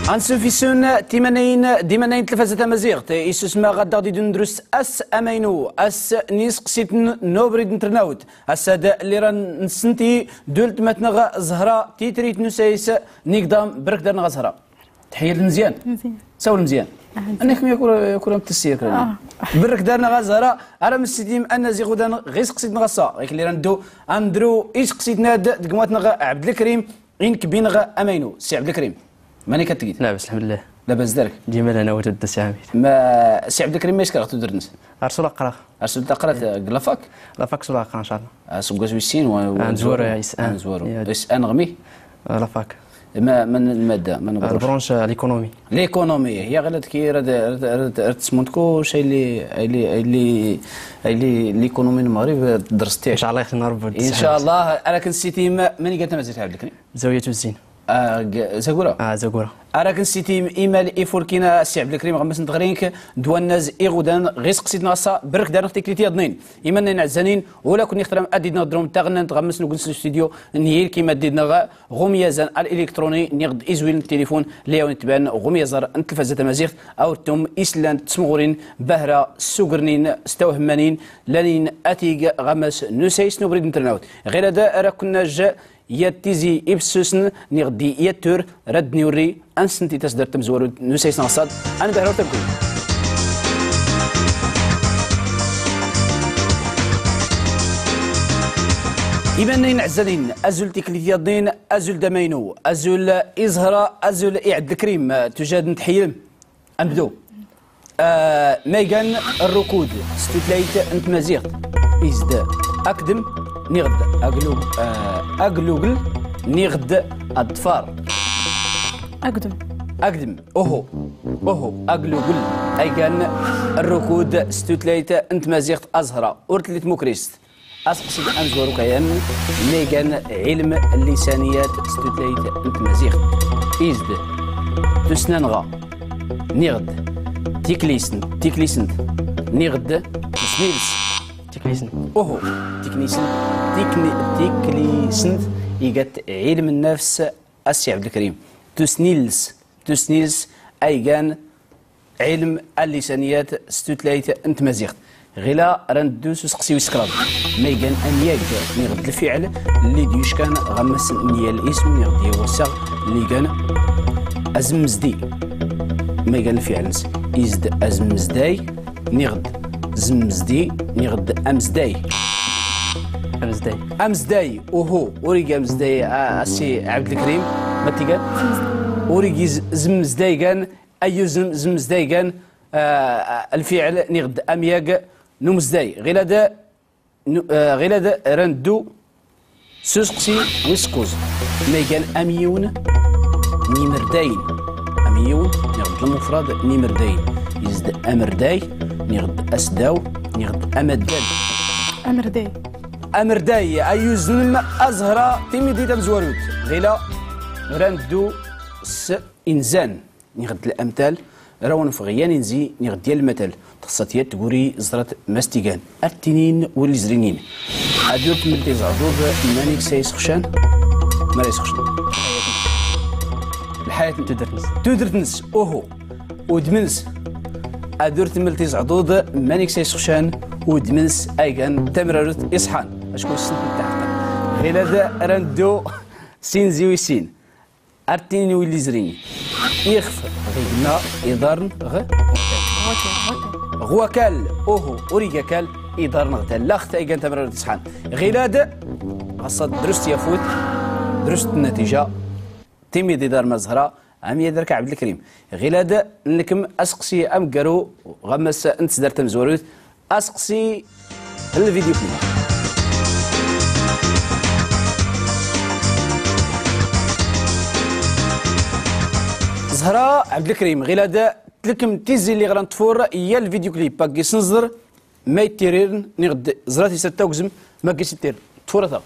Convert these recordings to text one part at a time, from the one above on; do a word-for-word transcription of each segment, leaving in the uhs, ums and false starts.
Ansuf issun timannayin d-imannayin n-tlfaza tamaziɣt, issusma ɣ-ad-daɣ-d-idun drus ass amaynu, ass n-iseqsitn n-ubrid n-trnawt, ass-ad llira nsnti d-ultmatnɣ Zhra titrit n-usayes n-igḍam. Brk darnɣ a Zhra. Tḥiyyat mzyan? Mzyan. Sawel mzyan. Anna kmi yakura, yakura mtssir kra. Brk darnɣ a Zhra, ara mssitim ad-naz iɣudan ɣ-iseqsitnɣ ass-a, ɣik llira nddu a-ndru iseqsitn-ad dgmwatnɣ Ɛbdlkrim, inkbi-nɣ amaynu. Ssi Ɛbdlkrim, mani-k ad-tgid? Labas, lḥemdlillah. Labas dark? Dima lhana wa tudda ssi Ɛmir. Ma ssi Ɛbdlkrim ma iskar ɣ-tudrt-ns? Ar sul aqra. Ar sul aqra g-lafak? Lafak sul aqra, ncallah. Asggwas wis sin wa, wa... Anzwaru. Anzwaru. Is anɣmi? Lafak. Ma, man lmadda, man lbranche? Lbranche, l'économie. L'économie. Hiya ɣilad ki rad, rad, rad, rad tsmunt kuc aylli, aylli, aylli, aylli l'économie n-Lmɣrib tdrst. Ncallah ixtin Rebbi. Ncallah. Ara k-nssitim, mani gan tamazirt a Ɛbdlkrim? Zawiyat Uzzin. Ah, g-, Zagura? Ah, Zagura. Ara k-nssitim imal ifulkin a ssi Ɛbdlkrim ɣ-mmas n-tɣri-nk d-wannaz iɣudan ɣ-iseqsitn ass-a. Brk darnɣ tiklit yaḍnin. Imannayin ɛzzanin, ula kunni ixtram ad-idnɣ drum taɣnnant ɣ-mmas n-ugns n-studio n-yilkim ad-idnɣ ɣ-umyazan al-iliktṛuni niɣ d-izwil n-tilifun lli awn-itban ɣ-umyaẓr n-tlfaza tamaziɣt, a wurtum islan d-tmɣurin bahra ssugrnin s-tawhmmanin lanin atig ɣ-ammas n-usayes n-ubrid n-trnawt. Ɣilad ara kun-najj yat tizi ibssusn niɣ d-yat tur rad-d-niwri ansnti tasdart tamzwarut n-usayes n-aɣsad. Anbahra ur taggun. Imannayin ɛzzanin, azul tiklit yaḍnin, azul d-amaynu, azul i Zhra, azul i Ɛbdlkrim, tujjad n-tḥiyyem. Anbdu. Ah, ma igan rrukud s-tutlayt n-tmaziɣt? Is-d akdm niɣ d aglug-, ah, aglugl niɣ d aḍfar? Akdm. Akdm. Uhu. Uhu. Aglugl. A igan rrukud s-tutlayt n-tmaziɣt a Zhra? Ur tlli tmukrist. Aseqsi amzwaru kayan, ma igan ilm llisaniyat s-tutlayt n-tmaziɣt? Is-d tussna-nɣa, niɣ d tiklisnt, tiklisnt, niɣ d tusnilst? Tiklisnt. Uhu, tiklisnt, tikli-, tiklisnt iga-t ilm nnafs a ssi Ɛbdlkrim. Tusnilst, tusnilst a igan ilm allisaniyat s-tutlayt n-tmaziɣt. Ɣila ra nddu s-useqsi wis kraḍ. Ma igan amyag niɣ d lfiɛl lli d-yuckan ɣ-ammas n-yal ism niɣ d-yal wassaɣ lli igan azmmzdi? Ma igan lfiɛl-ns? Is-d azmmzday niɣ d zmmzdi niɣ d amzday? Amzday. Amzday. Uhu, ur igi amzday a, a ssi Ɛbdlkrim. Ma t-igan? Ur igi z-, zmmzday igan. Ayyuz n-, zmmzday igan, ah, lfiɛl niɣ d amyag n-umzday. Ɣilad, n-, ah, ɣilad ra nddu s-useqsi wis kkuẓ. Ma igan amyiwn n-imerdayn? Amyiwn niɣ d lmufrad n-imerdayn? Is-d amerday niɣ d asdaw niɣ d amaddad? Amerday. Amerday. Ayyuz n-, a Zhra, timidit tamzwarut. Ɣila ra nddu s-inzan niɣ d lamtal, ra wnfɣ yan inzi niɣ d yal lmatal. Txṣṣat yat tguri, ẓrat ma s-t-igan. Ar ttinin wulli izrin-in. Ad ur tml tiẓɛḍuḍ manik s-a isxccan? Ma ra isxccan? Lḥayat n-, tudert-ns. Tudert-ns, uhu. Udm-ns. Ad ur tml tiẓɛḍuḍ manik s-a isxccan? Udm-ns a igan tamrarut iṣḥan. Acku issent n-taḥqq. Ɣilad ra nddu s-inzi wis sin. Ar ttinin wulli izrin. Ixf ɣ-ignna iḍarn ɣ-, ɣ-wakal. Uhu, ur igi akal, iḍarn ɣ-tallaɣt a igan tamrarut iṣḥan. Ɣilad, ɣaṣṣa drust yafut, drust nnatija, timiḍi d-arma Zhra, amyad rk Ɛbdlkrim. Ɣilad, nlkm aseqsi amggaru ɣ-ammas n-tsdart tamzwarut, aseqsi n-lvidyu clip. Zhra Ɛbdlkrim, ɣilad tlkm tizzi lli ɣ-ra ntfur yal lvidyu clip, aggi s-nẓr ma ittirirn, niɣ d-, ẓrat is-a tawgzm ma aggi s-ittirirn. Tfur-at-aɣ.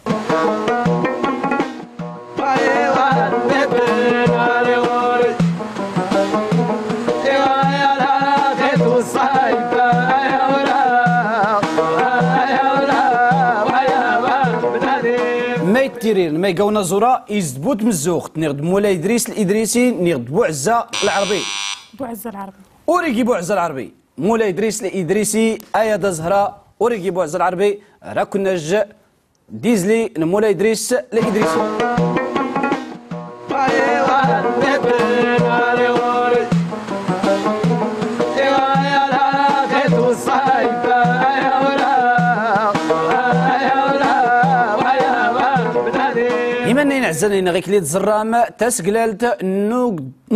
Ma Ittirir n ma igawna ẓura, izd bu tmzzuɣt, niɣ d mulay Idris Lidrisi, niɣ d Buɛzza Lɛarbi. Buɛzza Lɛarbi. Ur igi Buɛzza Lɛarbi. Mulay Idris Lidrisi, aya da Zhra, ur igi Buɛzza Lɛarbi, raknaj d izli n mulay Idris Lidrisi. Imannayen iɛzzan-inu ɣiklli tẓerram tasglalt n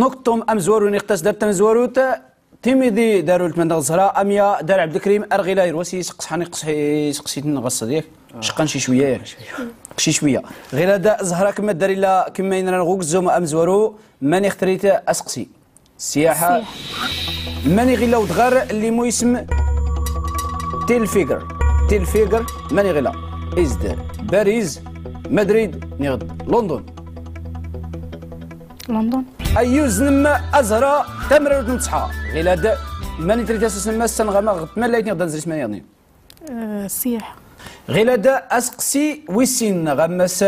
uktum amzwaru niɣ tasdart tamzwarut. Timidi dar ultma-nneɣ Zhra, amya dar Ɛebdelkrim, ar ɣila irwas iseqsḥan iqsḥi-, iseqsiten ɣas yak. Ceqqan ci cwiya yak. Ci cwiya. Ɣila da Zhra kemma dar illa kemma inran ɣ ugzum amzwaru, mani ɣ trit aseqsi. Siyaḥa. Siyaḥa. Mani ɣ illa udɣar lli ismu Tilfiger. Tilfiger, mani ɣ illa? Izd Bariz, Madrid, niɣ d London. London. Ayyuz-nnem a Zhra, tamrarut n tṣḥa. Ɣilad, mani trit asqsi-nnem ass-a nɣa ma ɣ tmallayt niɣ da nzri s mani yaḍnin? Eh, siyaḥa. Ɣilad, asqsi wis sin ɣ ammas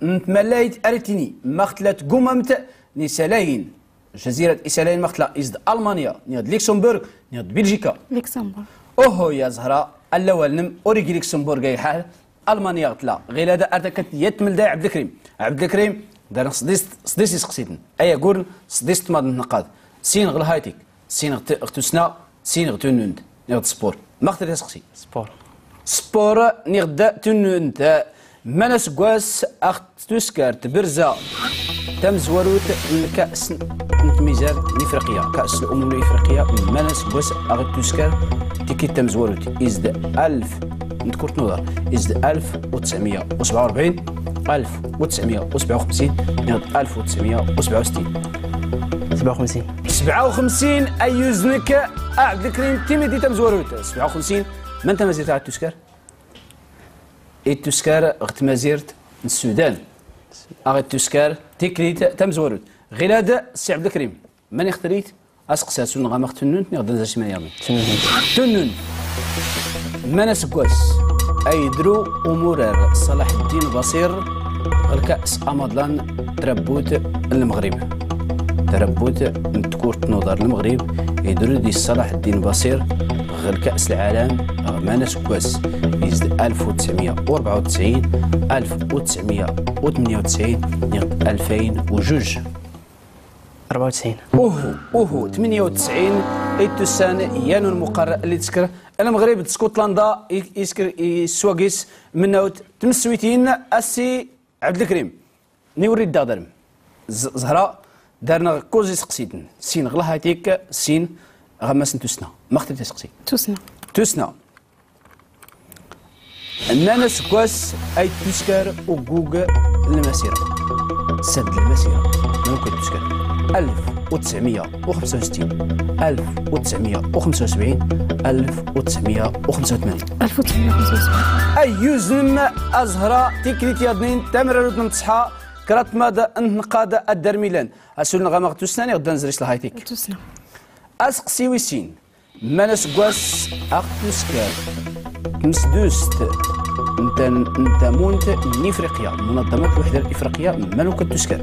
n tmallayt ar ittini, max tla tgumamt n isalayen, jazirat isalayen max tla, izd Almanya, niɣ d Luxembourg, niɣ d Biljika? Luxembourg. Uhu ya Zhra, allawal-nnem ur igi Luxembourg ay lḥal, Almanya ɣ tla. Ɣilad ar takkat yat tmlday Ɛebdelkrim. Ɛebdelkrim, dar-nneɣ sḍis, sḍis iseqsiten. Ay agurn, sḍis tmaḍ n tneqqaḍ. Sin ɣ lhaytik, sin ɣ t-, ɣ tussna, sin ɣ tunnunt, niɣ d sport. Max trit aseqsi? Sport. Sport, niɣ d tunnunt. Man asggwas aɣ tuskar tbrza tamzwarut n lka's n tmizar n Ifriqya, ka's l umum n Ifriqya, man asggwas aɣ tuskar tikkit tamzwarut? Izd alf n tkurt n uḍar, izd alf u tesɛmya u sebɛa u rebɛin, alf u tesɛmya u sebɛa u xemsin, niɣ d alf u tesɛmya u sebɛa u settin? Sebɛa u xemsin. Sebɛa u xemsin, ayyuz-nnek a Ɛebdelkrim, timidi tamzwarut. Sebɛa u xemsin, man tamazirt aɣ tuskar? Ittuskar ɣ tmazirt n Sudan. Aɣ ittuskar tikkit tamzwarut. Ɣilad si Ɛebdelkrim, mani ɣ trit aseqsi? Asun ɣa max tunnunt niɣ da nzr s mani yaḍnin? Tunnunt. Tunnunt. Man asggwas ay idru umurar Ṣalaḥ Ddin Baṣir ɣ lka's amaḍlan n trabbut n Lmeɣrib? Trabbut n tkurt n uḍar n Lmeɣrib, idru di Ṣalaḥ Ddin Baṣir ɣ lka's lɛalam ɣ man asggwas? Izd alf u tesɛmya u rebɛa u tesɛin, alf u tesɛmya u tmenya u tesɛin, niɣ d alfayn u juj? Rebɛa u tesɛin. Uhu, uhu, tmenya u tesɛin, ittussan yan unmuqar lli tskr Lmeɣrib d Skutlanda, i-, iskr, iswagis mnawt tmswitin. A si Ɛebdelkrim, niwri ddaɣ darm. Z-, Zhra, dar-nneɣ kuẓ iseqsiten. Sin ɣ lhaytik, sin ɣ ammas n tussna. Max trit aseqsi? Tussna. Tussna. Man asggwas ay tuskar uggug n lmasira? Sad lmasira. Mani ukk ay tuskar? Alf u tesɛmya u xemsa u settin, alf u tesɛmya u xemsa u sebɛin, alf u tesɛmya u xemsa u tmanyin. Alf u tesɛmya u xemsa u sebɛin. Ayyuz-nnem a Zhra, tikkit yaḍnin, tamrarut n tṣḥa, kra tmaḍ n tneqqaḍ ad darm illan. Asul-nneɣ a max tussna niɣ da nzr s lhaytik? Tussna. Aseqsi wis sin. Man asggwas aɣ tuskar tmsdust n tan-, n tamunt n Ifriqya, Munaḍḍamat Lwiḥda Lifriqya, mani ukk tuskar?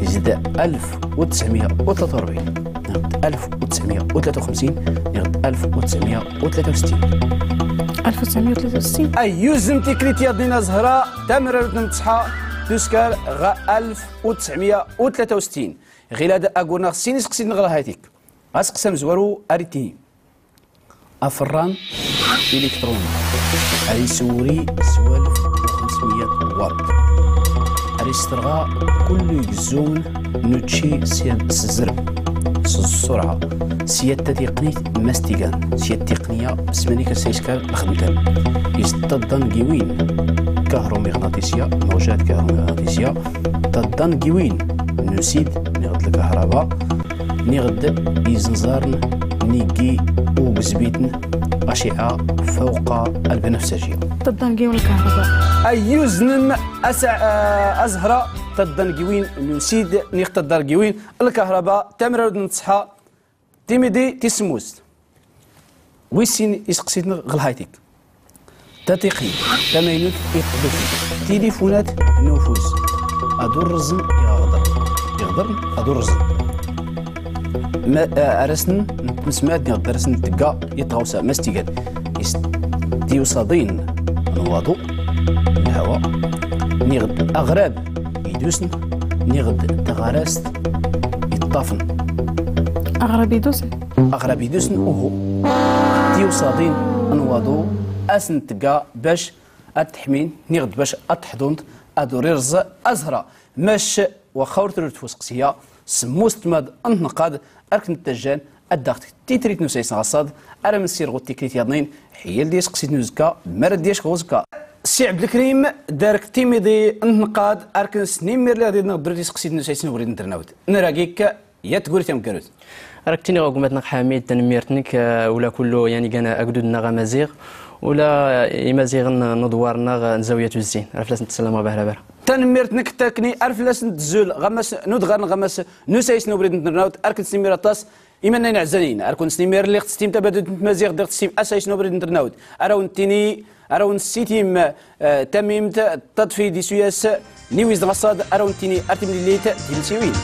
Izd alf u tesɛmya u tlata u rebɛin, niɣ d alf u tesɛmya u tlata u xemsin, niɣ d alf u tesɛmya u tlata u settin? Alf u tesɛmya u tlata u settin. Ayyuz n tikkit yaḍnin a Zhra, tamrarut n tṣḥa, tuskar ɣ alf u tesɛmya u tlata u settin. Ɣilad agur-nneɣ sin iseqsiten ɣ lhaytik. Aseqsi amzwaru ar ittini: Aferran iliktṛuni ar iswri s walef u xemsmya waṭ, ar isterɣa kullu igzzumen n učči s, s zzreb, s ṣṣurɛa, s yat tatiqnit mastigan, s yat tiqniya s mani kassa iskar lxedmtan. Izd taḍḍa n giwin, kahrumiɣnaṭisya, mawjat kahrumiɣnaṭisya, taḍḍa n giwin n usid, niɣ d lkahraba, niɣ d izenẓarn n iggi ugzbitn, aciɛa fawqa lbenefsajya. Taḍḍa n giwin lkahraba. Ayyuz-nnem a Zhra, taḍḍa n giwin n usid, niɣ taḍḍa n giwin lkahraba, tamrarut n tṣḥa, timidi tis semmust. Wis sin iseqsiten ɣ lhaytik. Tatiqi tamaynut i tqdut tilifunat n ufus ad urrẓn i ɣaɣḍr iɣḍrn ad urrẓn. Ma arasn n tnsmad niɣd arasn n tgga i tɣawsa ma stigad is tiwsaḍin n waḍu n lhawa niɣd aɣrab idusn niɣd taɣarast iṭṭafn. Aɣrab idusn. Aɣrab idusn uhu. Tiwsaḍin n waḍu asn tgga bac ad tḥmin niɣd bac ad tḥḍunt ad ur irẓ azhra. Mac waxxa ur trur tfus qsiya smmus tmad n tnqad arkn ttajjan ad daɣ titrit n usays n ɣaṣṣad. Ara mnsir ɣu tikrit yaḍnin ḥyal d yasqsit n uzkka. Mara d yac ɣu uzkka. Si ɛbdlkrim dark timiḍi n tnqad arkn snimir liɣ d idnɣ drut isqsit n usays n ubrid n trnawt nragik. Yat tguri tamggarut. Ara ktini ɣa gummat nɣ ḥamid tanmmirt nk ula kullu yan igan agdud nɣ amaziɣ ula imaziɣn n uḍwar nɣ n zawiyat uzzin. Ara flasn tsllam ɣ bahra bahra. Tanmmirt nk takni ara flasn tzul ɣ amas n udɣar nɣ amas n usays n ubrid n trnawt. Arkn snimir aṭas. Imannayn ɛzzanin arkn snimir liɣ tstim tabadut n tmaziɣt diɣ tstim asays n ubrid n trnawt. Ara wn ttini ara wn ssitim tamimt taḍfi d isuyas n iwiz d ɣaṣṣad. Ara wn ttini ar timlillit timsiwin.